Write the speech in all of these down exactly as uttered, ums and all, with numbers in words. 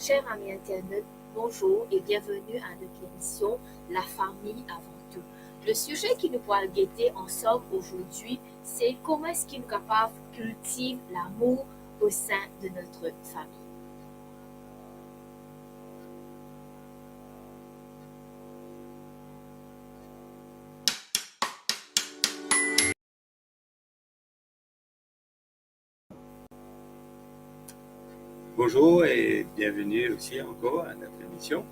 Chers amis internautes, bonjour et bienvenue à notre émission La famille avant tout. Le sujet ki nou pou al gete ansanm azordi, se kouma eski nou kapav kiltiv lamour au sein de notre famille. Bonjour et bienvenue aussi encore à notre émission.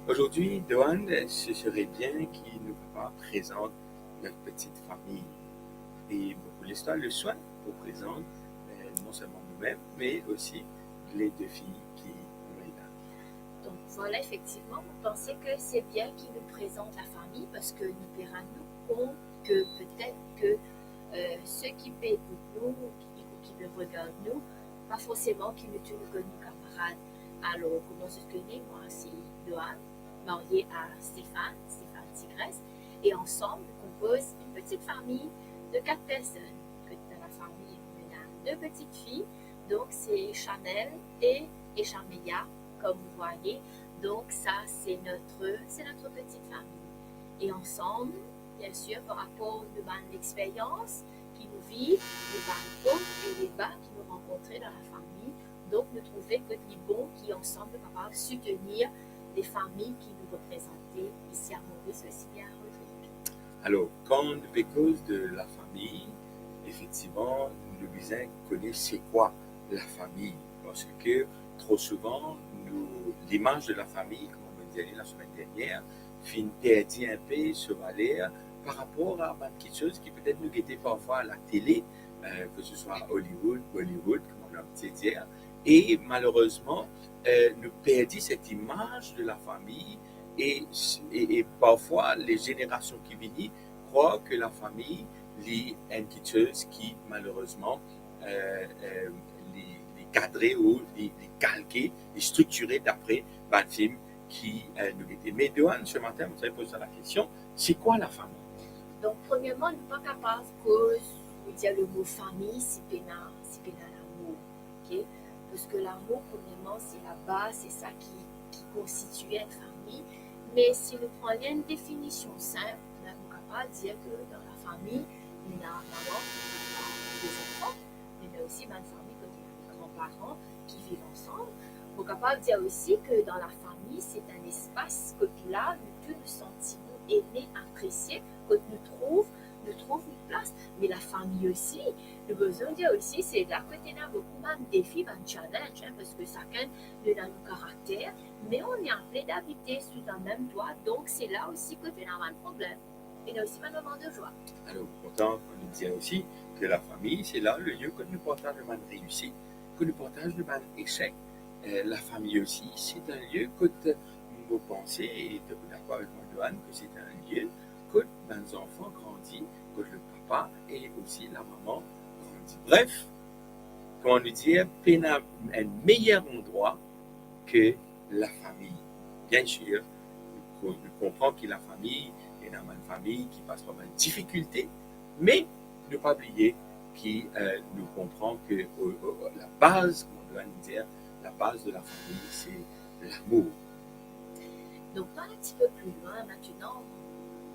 Aujourd'hui, Doane, ce serait bien ki nou kapav prezant notre petite famille. Et pour l'instant, le soin pour présenter, euh, non seulement nous-mêmes, mais aussi les deux filles qui nous regardent. Donc voilà, effectivement, mo panse ke se bien ki nou prezant lafami, parski nou pe rann nou kont ke petet ke, euh, seki pe ekout nou, ki, ki pe regard nou, pa forseman ki nou tou nou konn nou kamarad. Alors, kouma zot kone, mwa se Doane, marie a Stéphane, Stéphane Tigresse, et ensemble, nous composons une petite famille de quatre personnes. Que dans la famille, on a deux petites filles, donc c'est Chanel et Eshameya, comme vous voyez. Donc ça, c'est notre, c'est notre petite famille. Et ensemble, bien sûr, par rapport nou bann lexperyans ki nou viv, nou bann hauts et les bas ki nou rankontre dan lafami, donk nou trouve ke li bon ki ansanm nou kapav soutenir lefami ki nou reprezante isi a Moris, osi bien a Rodrig. Alors, quand nou pe koz de lafami, effectivement, nou bizin kone se kwa lafami, parski tro souvan, nou, limaz de lafami, kouma mo dir lasemenn dernier, finn perdi inpe so valer par rapor a bann kiksoz ki petet nou gete parfwa a latele, euh, ke se swa Hollywood, Bollywood, kouma nou abitie dir, e malerezman, euh, nou perdi set imaz de lafami, e, e, e parfwa, le zenerasion ki vini krwar ke lafami, li enn kiksoz ki, malerezman, euh, euh, li, li kadre ou li, li kalke, li striktire dapre bann fim ki, euh, nou gete. Me Doane, se matin, mo ti poz twa lakestion, se kwa lafami? Donk, premierman, nou pa kapav koz, nou dir lemo fami, si pena, si pena lamour, ok? Parski lamour, premierman, se labaz, se sa ki, ki konstitie enn fami. Me si nou pran li enn definision sinp, ben, nou kapav dir ke dan lafami, nou ena mama, nou ena lezanfan, me ena osi bann fami kot ena de granparan ki viv ansam. Mo kapav dir osi ke dan lafami, se enn lespas kot la nou tou nou santi nou eme, apresie, kot nou trouv, nou trouv nou plas. Me lafami osi, nou bizin dir osi, se la kot ena boukou bann defi, bann challenge, hein, parski sakenn nou ena nou karakter, me on est appelé d'habiter sous un même toit, donk se la osi kot ena bann problem. Ena osi bann moman de jwa. Alors, pourtant, on nous dit aussi que la famille, c'est là le lieu que nous partageons notre réussite, que nous partageons notre échec. Euh, la famille aussi, c'est un lieu que, euh, mo panse, et tu es d'accord avec moi, Doane, que c'est un lieu que ben, les enfants grandissent, que le papa et aussi la maman grandit. Bref, kouma nou dir, pena enn meyer landrwa ke lafami. Bien sir, nou ko-, nou konpran ki lafami, ena bann fami ki pas par bann difikilte, me nou pa bliye ki, euh, nou konpran ke, euh, euh, labaz, kouma nou dir, labaz de lafami, se lamour. Donk, nou al enn tipe pli lwin aster,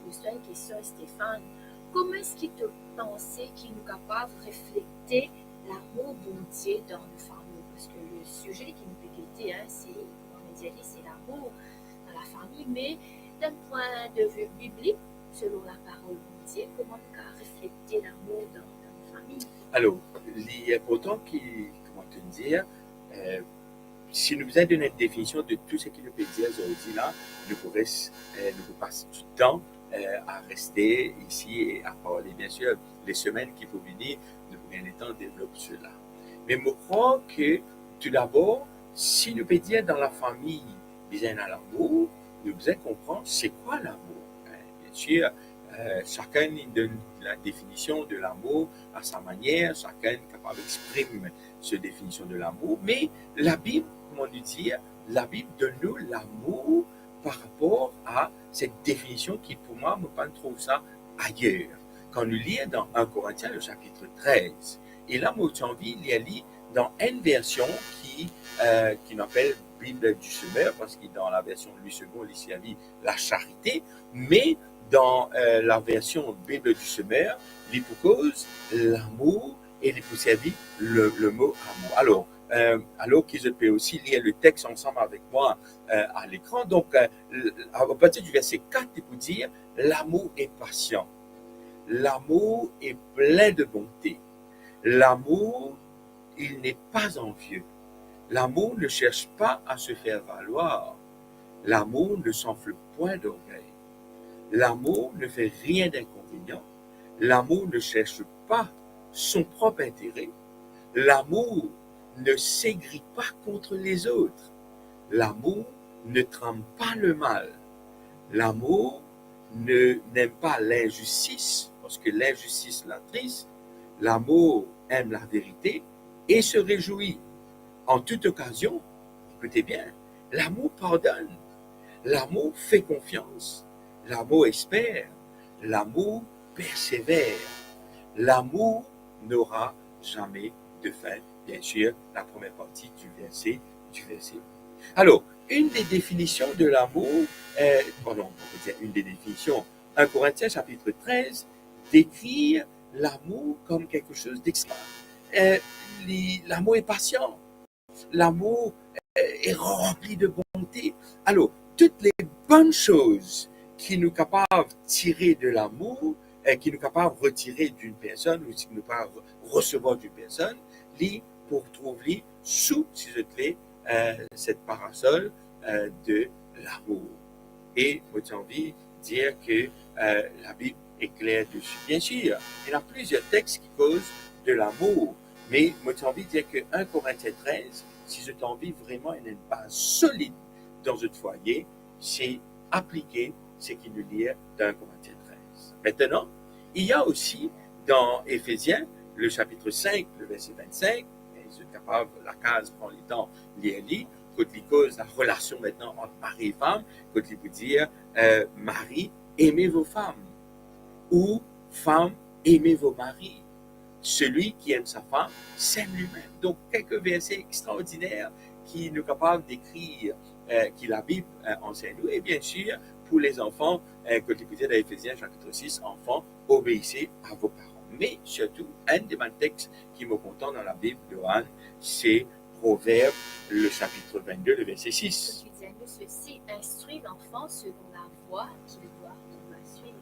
poz twa enn kestion, Stéphane. Kouma eski to panse ki nou kapav reflekte lamour Bondie dan nou fami? Parski le size ki nou pe gete, hein, se, kouma nou dir, se lamour dan lafami, me d'un point de vue biblik, selon laparol Bondie, kouma nou kapav reflekte lamour dan, dan nou fami? Alors, li inportan ki, kouma to dir, euh, si nou bizin donn enn definision de tou seki nou pe dir zordi la, nou pou res, euh, nou pou pas ditan, euh, a reste isi e a parle. Bien sir, le semenn ki pou vini, nou pou gagn letan devlop sela. Me mo krwar ke, toudabor, si nou pe dir dan lafami bizin ena lamour, nou bizin konpran se kwa lamour. Hein, bien sir, euh, sakenn inn donn la definision de lamour a sa manier, sakenn kapav exprim so definision de lamour, me Labib, kouma nou dir, Labib donn nou lamour par rapor a set definision ki, pou mwa, mo pa'nn trouv sa ayer. Kan nou lir dan un Korintien, le chapitre treize, e la, mo ti anvi lir li dan enn version ki, euh, ki nou apel Bible du Semeur, parski dan la version Louis Segond, li servi la charité, me dan, euh, la version Bible du Semeur, li pou koz lamour e li pou servi le, le mo amour. Alor, euh, alor ki zot pe osi lir le text ansam avek mwa, euh, a lekran. Donk, euh, l-, a partir du verset quatre, li pou dir, "L'amour est patient. L'amour est plein de bonté. L'amour, il n'est pas envieux. L'amour ne cherche pas à se faire valoir. L'amour ne s'enfle point d'orgueil. L'amour ne fait rien d'inconvénient. L'amour ne cherche pas son propre intérêt. L'amour ne s'aigrit pas contre les autres. L'amour ne trame pas le mal. L'amour ne, n'aime pas l'injustice, parski linzistis la tris. L'amour aime la vérité et se réjouit en toute occasion." Écoutez bien, "l'amour pardonne, l'amour fait confiance, l'amour espère, l'amour persévère, l'amour n'aura jamais de fin." Bien sûr, la première partie du verset, du verset. Alors, une des définitions de l'amour, euh, pardon, on peut dire une des définitions, un Corinthiens chapitre treize décrit l'amour comme quelque chose d'extra-, euh, li-, l'amour est patient, l'amour, euh, est rempli de bonté. Alors, toutes les bonnes choses ki nou kapav tire de lamour, euh, ki nou kapav retire d'une personne ou si nou kapav resevwar d'une personne, li pou trouv li sou, si zot le, euh, cette parasol, euh, de l'amour. E mo ti anvi dir ke, euh, la Bible est claire dessus. Bien sûr, il y a plusieurs textes qui causent de l'amour, mais mo ti anvi dir ke un Corinthiens treize, si zot anvi vreman ena enn baz solid dan zot fwaye, se aplike seki nou lir dan un Corinthiens treize. Maintenant, il y a aussi dans Éphésiens, le chapitre cinq, le verset vingt-cinq, e zot kapav lakaz pran letan lir li, kot li koz la relasion maintenant entre mari et femme, kot li pou dir, euh, "Mari, aimez vos femmes", ou "Femmes, aimez vos maris. Celui qui aime sa femme s'aime lui-même." Donk, kelke verse extraordiner ki nou kapav dekrir, euh, ki la Bible, euh, ansegn nou. E bien sûr, pour les enfants, euh, kot li pou dir dan Éphésiens chapitre six, "Enfants, obéissez à vos parents." Mais surtout, enn de bann text ki mo kontan dan la Bible, Johan, se Proverbe, le chapitre vingt-deux, le verset six. Ki dir nou sesi, "Instruis l'enfant selon la voie qu'il doit, qu'il doit suivre."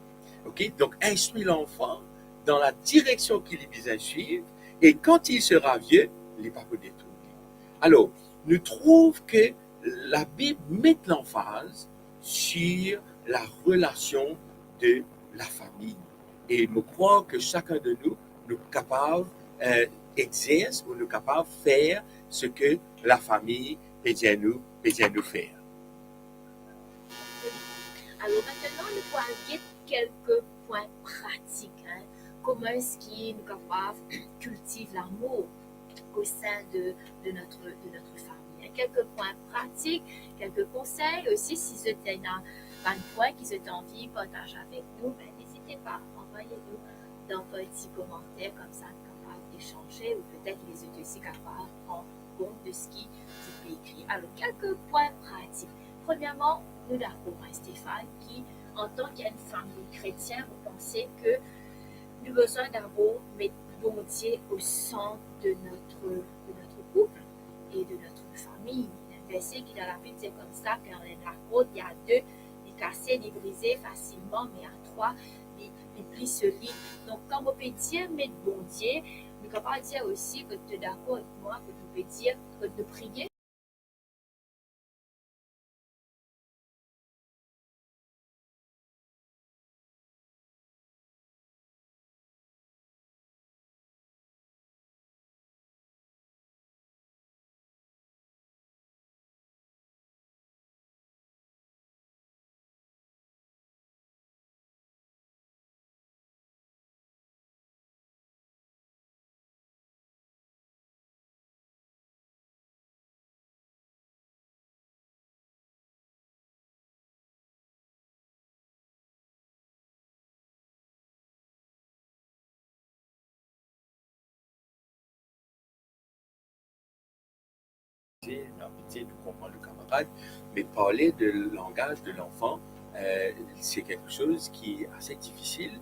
Ok, donk instwi lanfan dan la direksion ki li bizin swiv, e kan li sera vie, li pa pou detourn li. Alor, nou trouv ke la Bib met lanfaz sur la relasion de la fami. E mo krwar ke sakenn de nou, nou kapav, eh, exers ou nou kapav fer seki lafami pe dir nou, pe dir nou fer. Alor, aster, nou pou al get kelke pwin pratik, hein. Kouma eski nou kapav kiltiv lamour au sein de, de notre, de notre famille, hein. Kelke pwin pratik, kelke konsey osi, si zot ena bann pwin ki zot anvi partaz avek nou, ben, n'hésitez pas, anvoy nou dan bann ti komanter, koumsa nou kapav esanze, ou petet lezot osi kapav pran kont de seki ti pe ekrir. Alor, kelke pwin pratik. Premierman, nou dakor, hein, Stéphane, ki antan ki enn fami kretien, mo panse ke nou bizin dabor met Bondie au centre de notre, de notre couple et de notre famille. Enn verse ki dan Labib dir koumsa, kan enn lakord, li a de, li kase, li brize fasilman, me a trwa, li, li pli solid. Donk, kan mo pe dir met Bondie, nou kapav dir osi ki to dakor avek mwa, ki nou pe dir, ki nou priye, nou abitie, nou konpran nou kamarad, me parle de langaz de lanfan, euh, se kiksoz ki ase difisil,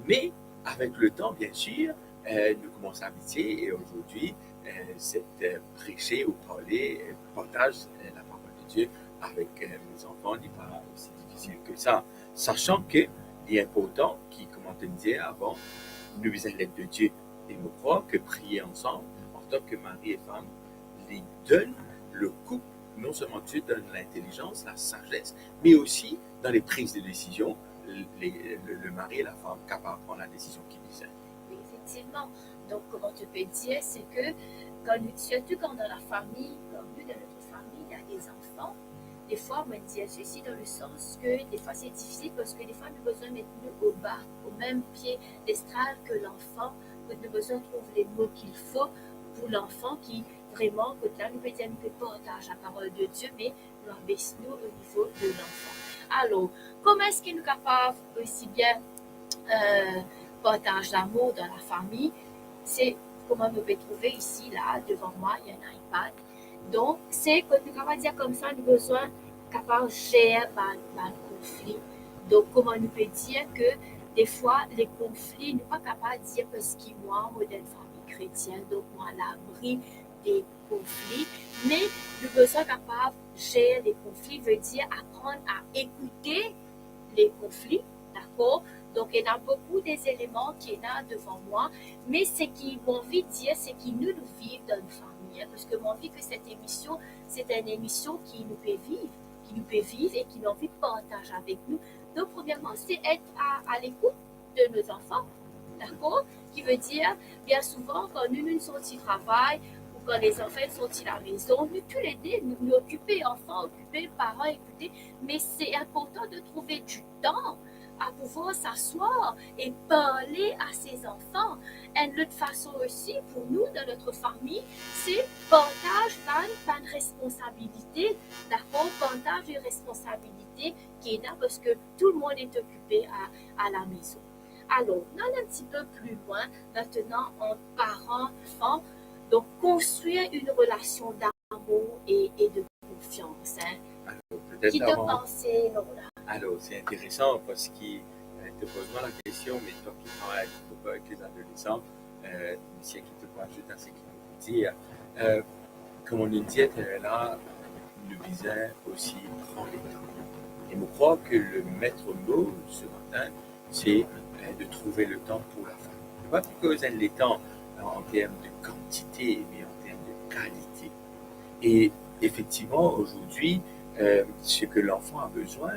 me avek letan, biensir, euh, nou koumans abitie, e azordi, euh, set, euh, prese ou parle, euh, partaz, euh, laparol de Die avek, euh, zanfan, li pa osi difisil ki sa. Sasan ke li inportan ki, kouma to dir avan, nou bizin led de Die. E mo krwar ke priye ansam, antan ke mari e fam, li donn le koup, non selman Dieu donn l'intelligence, la sagesse, mais aussi dans les prises de décision, le, le, le mari et la femme kapav pran la desizion ki bizin. Oui, effectivement. Donc, comment tu peux dire, c'est que quand nous, surtout quand dans la famille, comme nous, dans notre famille, il y a des enfants, des fois, on me dit ceci dans le sens que des fois, c'est difficile parce que des fois, nous besoin mettre nous au bas, au même piédestal que l'enfant, que nous besoin trouver les mots qu'il faut pour l'enfant qui vraiment, kot la, nou pe dir, nou pe partaz laparol de Die, me nou abes nou o nivo de lanfan. Alor, kouma eski nou kapav osi bien, euh, partaz lamour dan lafami? Se kouma nou pe trouve isi la, devan mwa, ena iPad. Donk, se kot nou kapav dir koumsa, nou bizin kapav zer bann, bann konfli. Donk, kouma nou pe dir ke defwa, le konfli, nou pa kapav dir parski mwa, mo dan enn fami kretien, donk mwa labri de konfli, me nou bizin kapav zer le konfli, vedir aprann a ekoute le konfli, dakor? Donk, ena boukou de zeleman ki ena devan mwa, me seki mo anvi dir, seki nou, nou viv dan nou fami, hein, parski mo anvi ke set emision, se enn emision ki nou pe viv, ki nou pe viv e ki nou anvi partaz avek nou. Donk, premierman, se et a, a lekout de nos enfants, dakor? Ki vedir, bien souvan, kan nou, nou sorti travay, ou kan lezanfan sorti lamezon, nou toulede, nou, nou okipe, anfan okipe, paran ekoute, me se inportan de trouve du temps à pouvoir s'asseoir et parler à ses enfants. Enn lot fason osi, pou nou, dan nou fami, se partaz bann, bann responsabilite, dakor? Partaz le responsabilite ki ena, parski tout le monde est occupé à, à la maison. Alors, on va aller un petit peu plus loin maintenant entre parents, enfants. Donc, construire une relation d'amour et, et de confiance, hein. Alors, peut-être... Ki to panse, Laura? Alors, c'est intéressant parce que, euh, tu poses moi la question, mais toi qui travailles beaucoup avec les adolescents, euh, monsieur qui te peut ajouter à ce qu'il veut dire, euh, kouma nou dir, euh, la, nou bizin osi pran letan. E mo krwar ke le maître mot ce matin, c'est, euh, de trouver le temps pour la famille. Pa koz letan, euh, en termes de quantité, mais en termes de qualité. Et effectivement, aujourd'hui, euh, ce que l'enfant a besoin,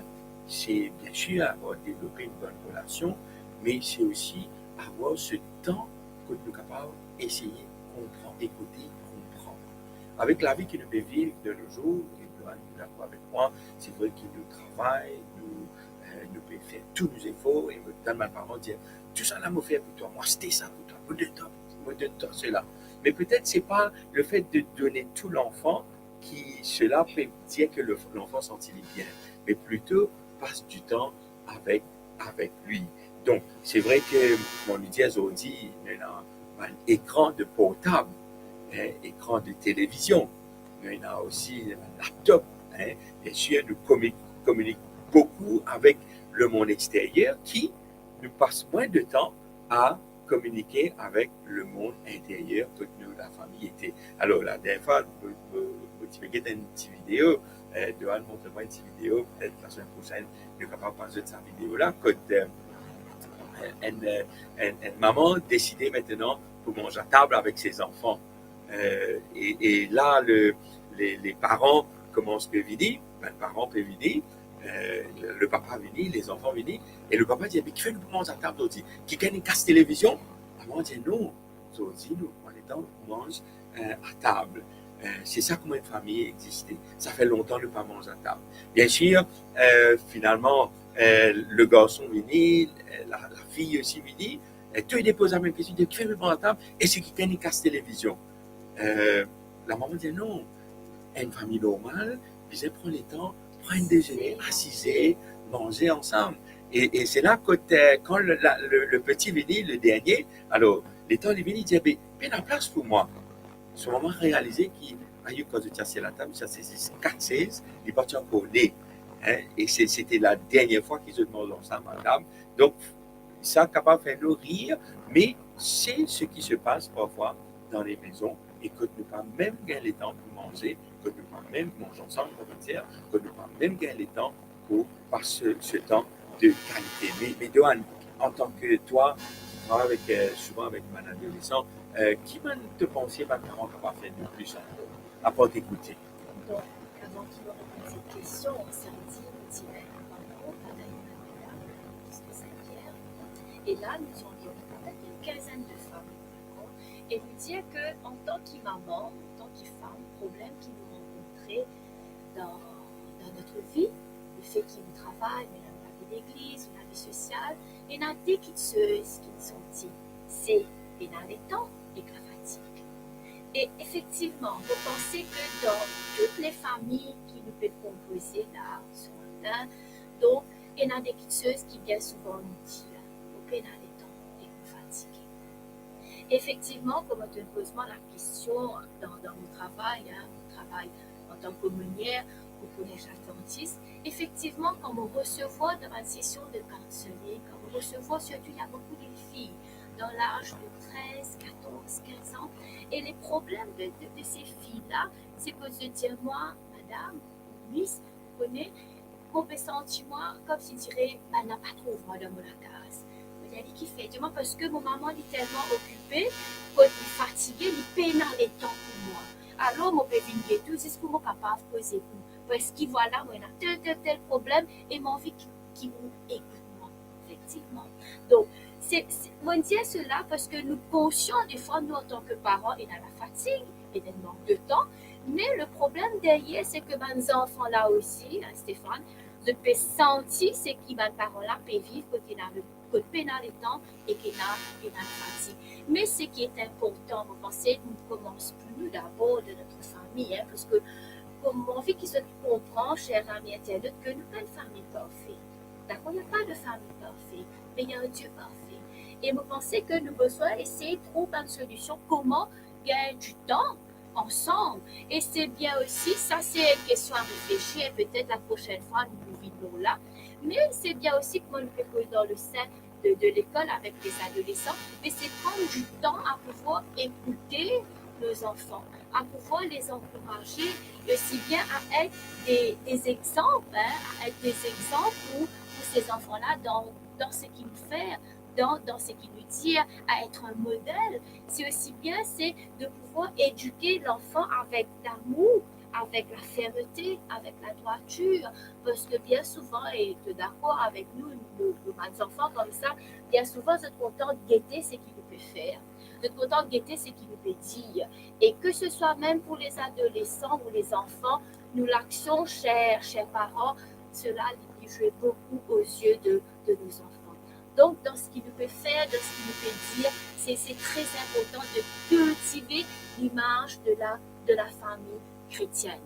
c'est bien sûr avoir développé une bonne relation, mais c'est aussi avoir ce temps kot nou kapav eseye konpran, ekoute, konpran. Avek lavi ki nou pe viv de nos jours, e Johan, ou dakor avek mwa, se vre ki nou travay, nou, euh, nou pe fer tou nou zefor, e mo tann bann paran dir, "Tou sa la mo fer pou twa, mo aste sa pou twa, mo donn twa, mo donn twa sela." Mais peut-être c'est pas le fait de donner tout l'enfant qui, cela peut dire que le, l'enfant santi li bien, mais plutôt passe du temps avec, avec lui. Donc, c'est vrai que, kouma nou dir azordi, nou ena bann ekran de portab, hein, ekran de televizion, nou ena osi bann laptop, hein. Bien sûr, nou komi-, communique beaucoup avec le monde extérieur, ki nou pas mwin de tan a kominike avek le monde intérieur kot nou, lafami ete. Alors, la dernière fois, mo, mo, mo ti pe get enn ti video, euh, Johan montre mwa enn ti video, peut-être la semaine prochaine, nou kapav pas zot sa video la, kot, euh, enn, euh, enn, enn mama deside aster pou manz atab avek se zanfan. Euh, e, e la, le, le, le paran koumans pe vini, bann paran pe vini, euh, le papa vini, lezanfan vini, e le papa dir, "Me kifer nou pou manz atab zordi? Kikenn inn kas televizion?" Mama dir, "Non, zordi nou pran letan pou manz, euh, atab." Euh, se sa kouma enn fami existe. Sa fer lontan nou pa manz atab. Bien sûr, euh, finalman, euh, le garson vini, euh, la, lafi osi vini, e toule de poz lamem kestion, dir, "Kifer nou manz atab? Eski kikenn inn kas televizion?" Euh, lamama dir, "Non, enn fami normal bizin pran letan, pran enn dezene, asize, manze ansam." E, e se la kot, euh, kan le, la, le, le peti vini, le dernie, alors, letan li vini, li dir, "Be, pena plas pou mwa." So mama realize ki, Ayoub, kan zot ti asiz latab, ti asiz zis kat sez, li pa ti ankor ne. Hein? E se, se ti la dernie fwa ki zot manz ansam, madam. Donk, sa kapav fer nou rir, me se seki se pas parfwa dan le mezon, e kot nou pa mem gagn letan pou manze, kot nou pa mem manz ansam, kouma dir, kot nou pa mem gagn letan pou pas se, se tan de kalite. Me, me Johan, antan ke twa, twa avek, euh, souvan avek bann adolesan, euh, ki bann to panse bann paran kapav fer de plis ankor, apar ekoute? Donc, avant qu'il me réponde cette question, samedi, nous dînons à Emmanuel, puisque c'est hier. Et là, nous aurions peut-être une quinzaine de femmes, d'accord? Et lui dire que, en tant que maman, en tant que femme, problème qui nous rencontrait dans, dans notre vie, le fait que nou travay, nou ena lavi legliz, nou ena lavi sosial, ena de kiksoz ki nou santi, se pena letan ek lafatig. E efektivman, mo panse ke dan tout le fami ki nou pe konpoze la, se matin, donk, ena de kiksoz ki bien souvan nou dir, nou pena letan ek nou fatige. Efektivman, kouma to poz mwa lakestion dan, dan mo travay, hein, mo travay antan ke aumônière au Collège Adventiste, efektivman, kan mo resevwar dan bann sesion de counseling, kan mo resevwar, sirtou, il y a beaucoup de filles dans l'âge de treize, quatorze, quinze ans, et les problèmes de, de, de ces filles-là, c'est que je dis à moi, madame, Miss, ou kone, mo pe santi mwa koumsidire bannla pa trouv mwa dan mo lakaz. Mo dir li, kifer? Dir mwa, parski mo mama, li telman okipe, kot li fatige, li pena letan pou mwa. Alor, mo pe vinn get ou, zis pou mo kapav koz ek ou. Parski, vwala, mo ena tel, tel, tel problem, e mo anvi ki, ki ou ekout mwa. Efektivman. Donk, se, se, mo dir sela parski nou konsian, defwa, nou, antan ke paran, ena lafatig, e dan mank de tan. Me le problem deryer, se ke bann zanfan la osi, hein, Stéphane, zot pe santi seki bann paran la pe viv kot ena le, kot pena letan ek ena, ena fatig. Me seki inportan, mo panse, nou koumans pou nou dabor dan nou fami, hein, parski kouma mo anvi ki zot konpran, ser ami internaut, ke nou pa enn fami parfe. Dakor, il n'y a pas de famille parfaite, mais il y a un Dieu parfait. E mo panse ke nou bizin esey trouv bann solision, kouma gagn ditan ansam. E se bien osi, sa se enn kestion a reflesir, e petet la prosenn fwa nou pou vinn lor la. Me se bien osi, kouma nou pe koz dan le sein de, de lekol avek les adolescents, me se pran ditan a pouvwar ekoute nos enfants, a pouvwar les encourager, aussi bien à être des, des exemples, hein, à être des exemples pour, pour ces enfants-là dans, dans ce qu'ils nous font, dans, dans ce qu'ils nous disent, à être un modèle. C'est aussi bien, c'est de pouvoir éduquer l'enfant avec l'amour, avec la fermeté, avec la droiture, parski bien souvan, e to dakor avek nou, nou, nou bann zanfan koumsa, bien souvan, zot kontan gete seki nou pe fer, zot kontan gete seki nou pe dir. E ke se swa mem pou les adolescents ou les enfants, nou laksion, cher, cher parents, sela li, li joue beaucoup aux yeux de, de nos enfants. Donk, dan seki nou pe fer, dan seki nou pe dir, se, se tre inportan de kiltive limaz de la, de la fami kretienn.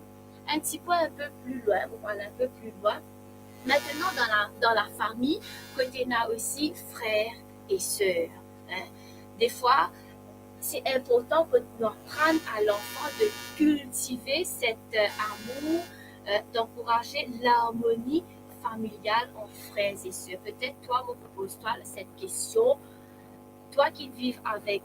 Un petit peu, un peu plus loin, nou pral inpe pli lwin. Maintenant, dans la, dans la famille, kot ena osi frer e ser, hein. Defwa, c'est important que nous apprenions à l'enfant de cultiver cet, euh, amour, euh, d'encourager l'harmonie familiale entre frères et sœurs. Peut-être toi, mo pou poz twa cette question. Toi qui vis avec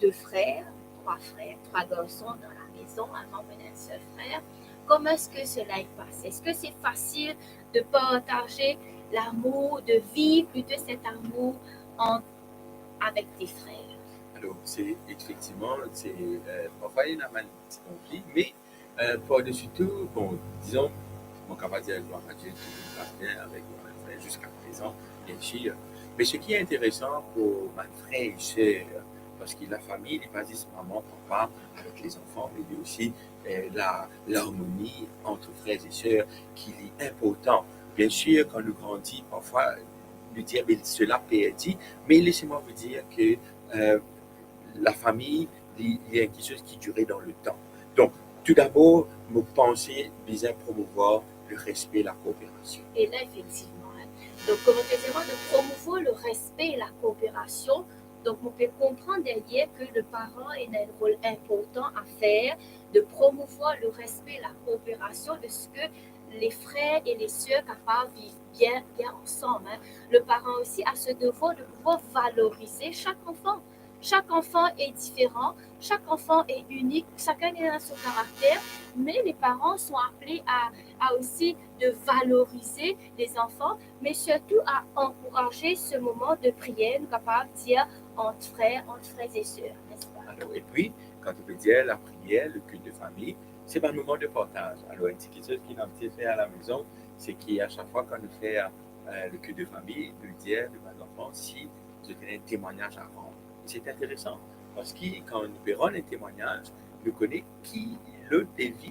deux frères, trois frères, trois garçons dans la maison, avant, on a un seul frère, comment est-ce que cela se passe? Est-ce que c'est facile de partager l'amour, de vivre plutôt cet amour en, avec tes frères? Alors, c'est effectivement, c'est, euh, parfois, il y a un petit conflit, mais, euh, par-dessus tout, bon, disons, mo kapav dir, gloire à Dieu, tout se passe bien avec mon frère jusqu'à présent, bien sûr. Mais ce qui est intéressant pour mon frère et sœur, parce que la famille, li pa zis maman, papa, avec les enfants, mais il y a aussi, euh, la, l'harmonie entre frères et sœurs qui est important. Bien sûr, quand nous grandissons, parfois, nous disons, mais cela perdu, mais laissez-moi vous dire que, euh, la famille, il y a quelque chose qui dure dans le temps. Donc, tout d'abord, mo panse bizin promouvoir le respect et la coopération. Et là, effectivement, hein. Donc, kouma to dir, de promouvoir le respect et la coopération Donk, mo pe konpran deryer ke le paran ena enn rol inportan a fer de promouvoir le respe, la kooperasion, de ce que les frères et les sœurs kapav viv bien, bien ansanm, hein. Le parent aussi a ce devoir de pouvoir valoriser chaque enfant. Chaque enfant est différent, chaque enfant est unique, chacun a son caractère, mais les parents sont appelés à, à aussi de valoriser les enfants, mais surtout à encourager ce moment de prière, nou kapav dir, entre frères, entre frères et sœurs, n'est-ce pas? Alors, et puis, quand on peut dire la prière, le culte de famille, c'est un moment de partage. Alors, enn ti kiksoz ki nou abitie fer a la maison, c'est ki a chaque fois kan nou fer, euh, le culte de famille, nou dir devan bann zanfan si zot ena enn temwagnaz a rann. C'est intéressant, parski kan nou pe rann enn temwagnaz, nou kone ki lot defi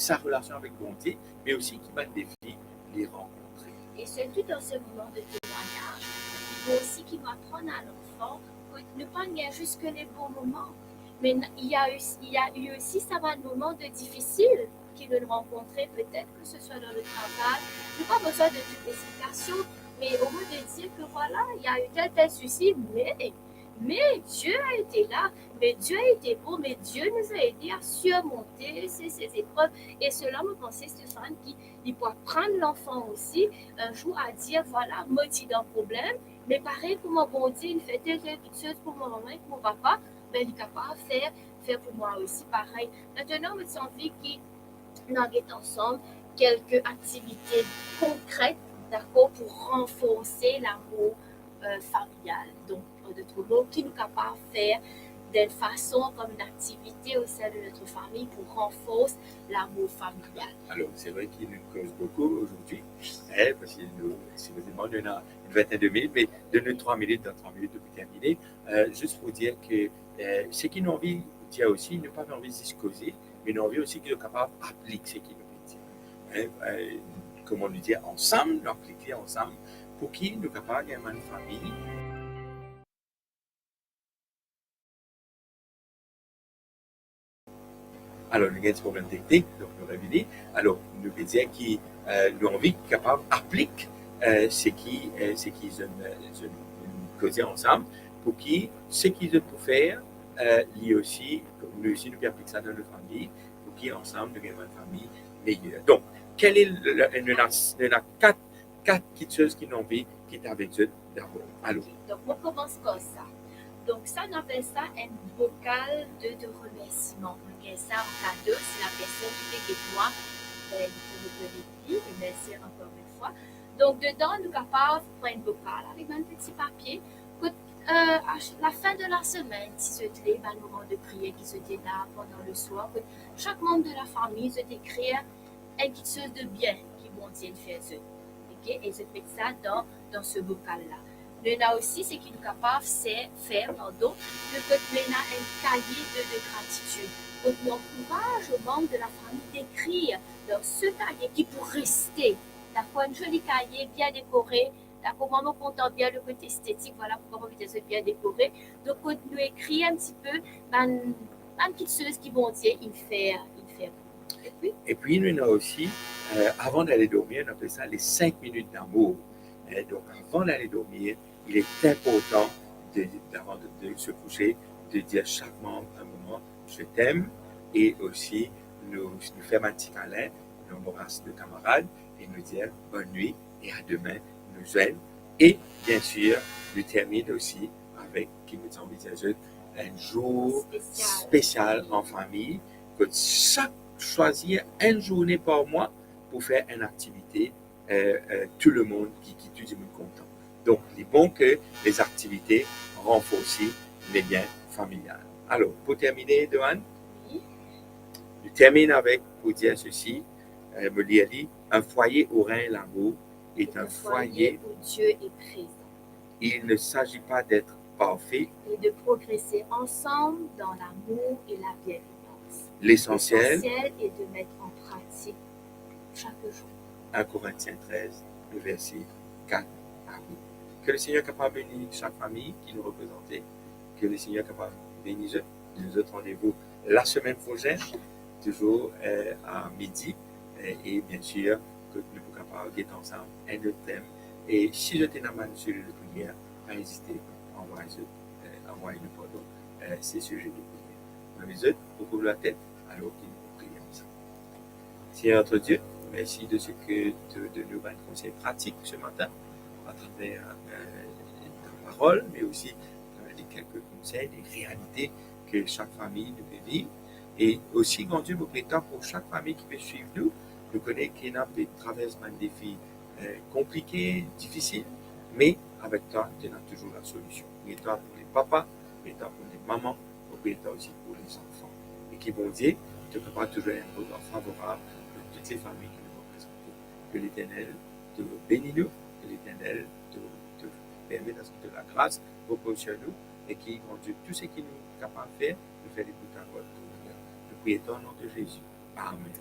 sa relasion avek Bondie, me osi ki bann defi li rankontre. Et surtout dans ce moment de témoignage, il faut aussi qu'il apprenne à l'enfant que ne pas gagner juste que les bons moments. Mais il y a eu, il y a eu aussi sa bann moman de difisil ki nou rankontre, petet ke se swa dan le travay, nou pa bizin de tout explikasion, mais au moins de dire que voilà, il y a eu tel, tel souci, mais, mais Dieu a été là, mais Dieu a été bon, mais Dieu nous a aidés à surmonter ces, ces épreuves. Et cela, mo panse, Stéphane, ki, li pou aprann lanfan osi, un jour, à dire, voilà, mo ti dan problem, me parey kouma Bondie inn fer tel, tel kiksoz pou mo mama ek mo papa, be, li kapav fer, fer pou mwa osi parey. Aster, mo ti anvi ki nou al get ansam kelke aktivite konkret, dakor, pou ranforse lamour, euh, familial. Donk, an dot mo, ki nou kapav fer dan enn fason, kom enn aktivite au sein de notre famille pou ranforse lamour familial. Alors, c'est vrai que nous causons beaucoup aujourd'hui, hein, parce que nous, si vous demandez, on a une vingtaine de minutes, mais donn nou trwa minit, dan trwa minit, nou pou termine. Euh, zis pou dir ke, euh, seki nou anvi dir osi, nou pa anvi zis koze, me nou anvi osi ki zot kapav aplik seki nou pe dir. Hein, euh, kouma nou dir, ansam, nou aplik li ansam, pou ki nou kapav gagn enn fami. Alor, nou gagn ti problem teknik, donk nou revini. Alor, nou pe dir ki, euh, nou anvi kapav aplik, euh, seki, euh, seki zot, euh, zot koze ansam, pou ki seki zot pou fer, euh, li osi, nou osi nou pe aplik sa dan nou fami, pou ki ansam nou gagn enn fami meyer. Donk, kel e le, le, nou ena, nou ena kat, kat kiksoz ki nou anvi kit avek zot dabor. Alor. Donk, mo koumans par sa. Donk, sa, nou apel sa enn bokal de, de remersiman. Nou gagn sa an kado, si la personn ki pe get mwa, be, li pou rekonnet li, e mersi ankor enn fwa. Donk, dedan, nou kapav pran enn bokal avek bann peti papie. Kot, euh, a ch-, lafin de lasemenn, si zot le, bann moman de priyer ki zot ena pandan leswar, kot sak manm de lafami, zot ekrir enn kiksoz de bien ki Bondie inn fer zot. Ok? E zot met sa dan, dan se bokal la. Nou ena osi seki nou kapav se-, fer, pardon, le fet nou ena enn kaye de, de gratitid. Kot nou ankouraz bann manm de lafami dekrir dan se kaye ki pou reste. Dakor, enn zoli kaye, bien dekore. Dakor, mwa, mo kontan bien le kote estetik, vwala poukwa mo pe dir zot bien dekore. Donk, kot nou ekrir enn tipe bann, bann kiksoz ki Bondie inn fer, inn fer pou nou. Epi? Epi nou ena osi, euh, avant d'aller dormir, on appelle ça les cinq minutes d'amour. Hein, donc, avant d'aller dormir, il est important de, avant de, de se coucher, de dire chaque membre un moment, "Je t'aime", et aussi nous, nous faire un petit câlin, nou anbras nou kamarad e nou dir, "Bonne nuit", et à demain, nou zwenn. E, bien sir, nou termine osi avek, ki mo ti anvi dir zot, enn zour spesial an fami, kot sak swazir enn zourne par mwa pou fer enn aktivite, euh, euh, tou lemonn, ki, ki tou dimoun kontan. Donk, li bon ke lezaktivite ranforsi le lien familial. Alor, pou termine, Doane, wi, nou termine avek, pou dir sesi, euh, mo lir li, "Un foyer où règne l'amour est un foyer où Dieu est présent. Il ne s'agit pas d'être parfait. Et de progresser ensemble dans l'amour et la bienveillance. L'essentiel. L'essentiel est de mettre en pratique chaque jour." Un Corinthiens treize, le verset quatre à huit. Ke Lesegner kapav beni sak fami ki nou reprezante. Ke Lesegner kapav beni zot. Nou donn zot randevou lasemenn prosenn, touzour, euh, a midi, euh, e bien sir, ke nou pou kapav get ansam enn lot tem. E si zot ena bann sezi de priyer, pa ezite anvway zot, euh, Mwa, nou pran, euh, se size de priyer. Mwa, met zot pou kouv latet, alor ki nou priye ansam. Seigneur notre Dieu, merci de ce que tu donnes nous bann konsey pratik ce matin à travers, euh, ta parole, mais aussi à travers les quelques conseils, des réalités que chaque famille nous peut vivre. Et aussi, grand Dieu, nou priye twa pou chak fami ki pe swiv nou. Nou kone ki ena pe travers bann defi, euh, konplike, difisil, me avek twa, tu as toujours la solution. Priye twa pou le papa, priye twa pou le mama, nou priye twa osi pou lezanfan. E ki Bondie, to kapav touzour enn regard favorab dan tou le fami ki nou reprezante. Que l'Éternel te bénisse nous, que l'Éternel te, te permette à ce que la grâce repose sur nous, et ki, Bondie, tou seki nou kapav fer, nou fer li pou ta glwar, pou ta lonner. Nou priye twa o nom de Jésus. Amen.